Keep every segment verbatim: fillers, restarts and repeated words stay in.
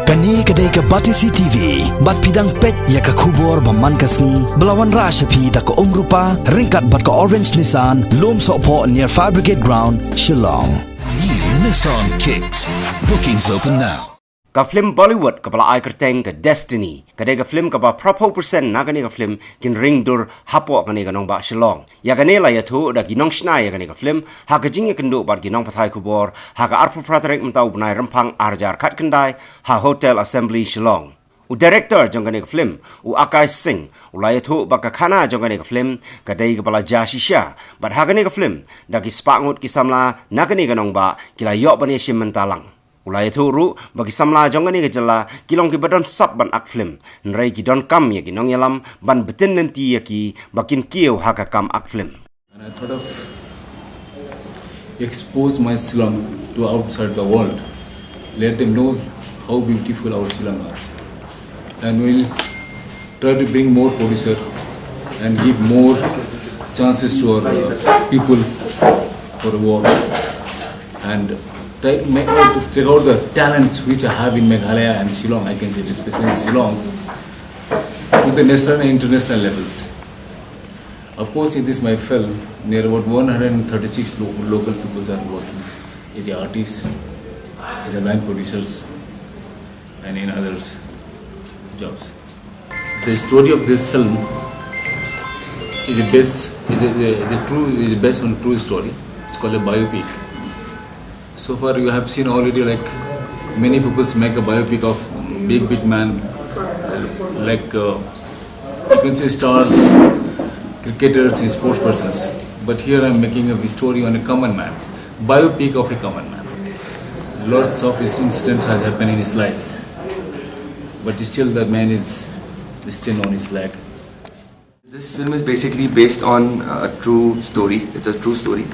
Kane ka dei ka Batesi T V, bad phi dang peit ïa ka khubor ba man ka sngi, ba la wanrah sha phi da ka Umrupa, ryngkat bad ka Orange Nissan, Lumsohphoh near Fire Brigade Ground, Shillong. New Nissan Kicks. Bookings open now. Ka film Bollywood kaba la ai kyrteng ka Destiny, ka dei ka film kaba phra phew percent na kane ka film kin ring dur hapoh kane ka nongbah Shillong. Ïa kane la ïathuh da ki nongshna ïa kane ka film ha ka jingïakynduh bad ki nongpathai khubor ha ka arphew phra tarik mynta u bnai Rymphang ar hajar khatkhyndai ha Hotel Assembly Shillong. U director jong kane ka film, u Akash Singh, u la ïathuh ba ka khana jong kane ka film ka dei kaba la jia shisha, bad ha kane ka film da ki spah ngut ki samla na kane ka nongbah ki la ïoh ban ïashim mynta lang. U la ïathuh ruh ba ki samla jong kane ka jylla ki long kiba don sap ban act film, hynrei ki donkam ïa ki nongïalam ban btin lynti ïa ki ba kin kiew ha ka kam act film. And I thought of expose my Shillong to outside the world, let them know how beautiful our Shillong are. And we'll try to bring more producer and give more chances to our, uh, people for work. And try, make out, take out the talents which I have in Meghalaya and Shillong, I can say, especially in Shillong, to the national and international levels. Of course, in this my film, near about one hundred thirty-six lo-, local people are working as artists, as line producers, and in others jobs. The story of this film is a base, is a, is a true, is based on true story. It's called a biopic. So far, you have seen already, like, many people make a biopic of big, big man, uh, like, uh, you can say, stars, cricketers, and sports persons. But here I'm making a story on a common man, biopic of a common man. Lots of incidents have happened in his life, but still the man is still on his leg. This film is basically based on, uh, a true story. It's a true story,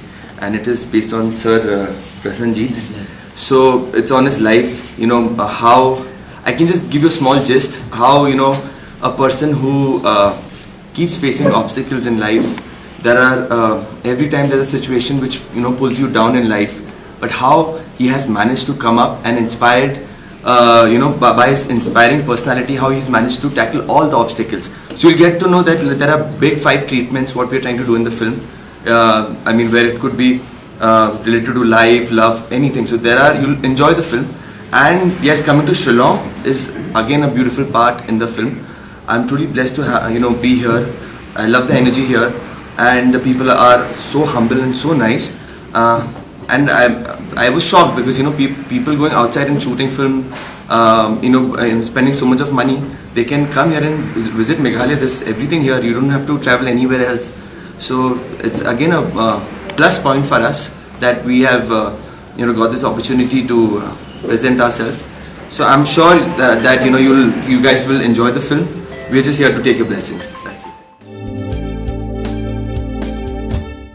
and it is based on Sir, uh, Prasenjit. So it's on his life. You know, uh, how I can just give you a small gist how, you know, a person who, uh, keeps facing obstacles in life. There are, uh, every time there's a situation which, you know, pulls you down in life, but how he has managed to come up and inspired, uh, you know, by, by his inspiring personality, how he's managed to tackle all the obstacles. So you'll get to know that there are big five treatments what we're trying to do in the film. Uh, I mean, where it could be, uh, related to life, love, anything. So there are, you'll enjoy the film. And yes, coming to Shillong is again a beautiful part in the film. I'm truly blessed to ha- you know, be here. I love the energy here, and the people are so humble and so nice. Uh, and I I was shocked because, you know, peop people going outside and shooting film, um, you know, and spending so much of money, they can come here and vis- visit Meghalaya. There's everything here. You don't have to travel anywhere else. So it's again a, uh, plus point for us that we have, uh, you know, got this opportunity to, uh, present ourselves. So I'm sure that, that, you know, you'll you guys will enjoy the film. We're just here to take your blessings.